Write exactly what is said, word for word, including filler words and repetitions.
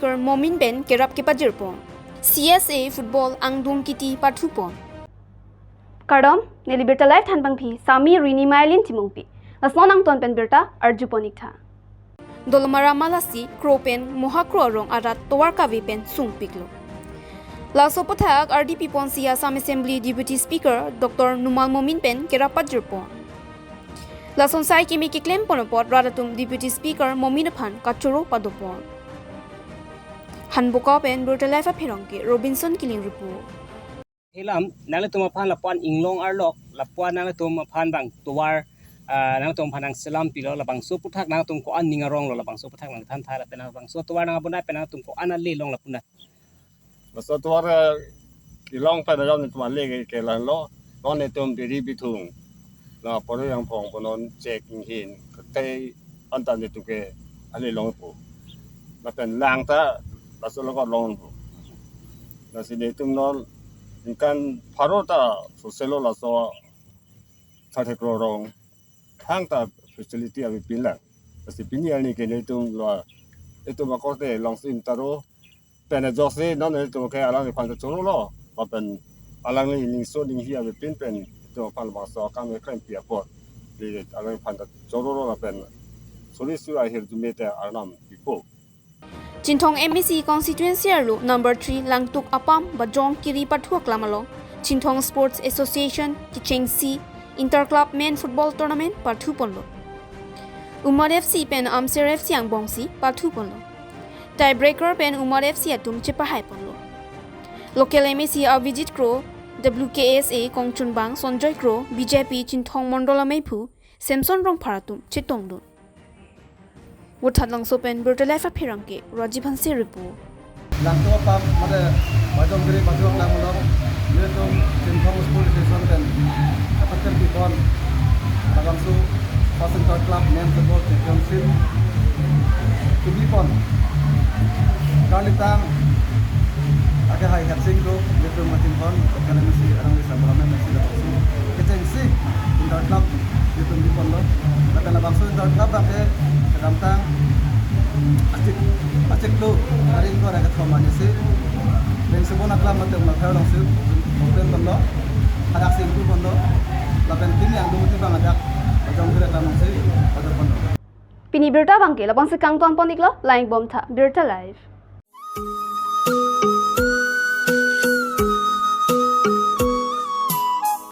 Speaker Momin pen kerap kepajirpon. C S A football angdung kiti pathupon. Kardom, neli Birta Live thanbangpi Sami Rini Mailin Timungpi. Lason angton pen birta arjupon iktha. Dolamara Malasi, Kro pen Mohakro arong arat tovar kave pen sungpiklo. Laso aputhak ardi piponsi Assam Assembly Deputy Speaker Doctor Numal Momin pen kerap pajirpon. Lason sai keme keklempon apot rat atum Deputy Speaker Momin aphan kachoro padopon. Hanbokap pen Birta Live apherangke Robinson Killing report. Hilam, nanglitum aphan lapuan inglong arlok, lapuan nanglitum aphan bang tovar, ah, nanglitum aphan nangselam pilo, labangso aputhak nanglitum ko-an ning aronglo, labangso aputhak nangthan tha lapen labangso tovar nang abonai pen nanglitum ko-an ale long lapu na. Laso tovar, eh, kelong pen ajam netum ale ke, kelang lo, non netum biri bithung. La poro yang phong bonon chek inghin, ketei anta netum ke ale longpo. Lapen lang ta laso lo ko longpo. Lasi netum non ingkan pharo ta soselo laso thirty crore rong. Thangta facility avepin lang. Lasi pini arni ke netum lo, itum akorte longsi imtaro. Pen ajok si non netum ke alangliphan ta chorolo. Lapen alangli ningso ninghi avepin pen itum aphan labangso akam ekrempi apot. Di alangliphan ta chorolo lapen suri sura ahirjume te arnam pipo. Chinthong M A C constituency arlo number three Langtuk Apam Bajong Kiri pathu aklam along Chinthong Sports Association kechengsi Inter Club Men Football Tournament pathuponlo. Umar F C pen Amser F C angbongsi pathuponlo. Tiebreaker pen Umar F C atum chepahaiponlo. Local M A C Abhijit Kro, W K S A kongchunbang Sonjoy Kro, B J P Chinthong Mondol ameiphu Samson Rongphar atum chetongdun. Vothatlangso pen Birta Live apherangke Rajiv Hanse report. Langtuk Apam mate Bajong Kiri pathu aklam along, nelitum Chinthong Sports Association pen kapater pipon labangso First Inter Club Men Football Championship kebipon. Kalitang ake hai hetsing do, nelitum Chinthong, Local M A C, arang di Sambaram M A C labangso kechengsi Inter Club nelitum biponlo. Lapen labangso Inter Club abangke kedamtang achik, achiklo, aring ko ra kethom anisi. Pen sebon aklam mate Umlathar alongsi open ponlo. Hadak si ingpu ponlo. Lapen pini angdung ti bang adak Bajong Kiri aklam alongsi open ponlo. Pini birta abangke labangsi kangtonpon iklo, lang-ik bomtha, Birta Live.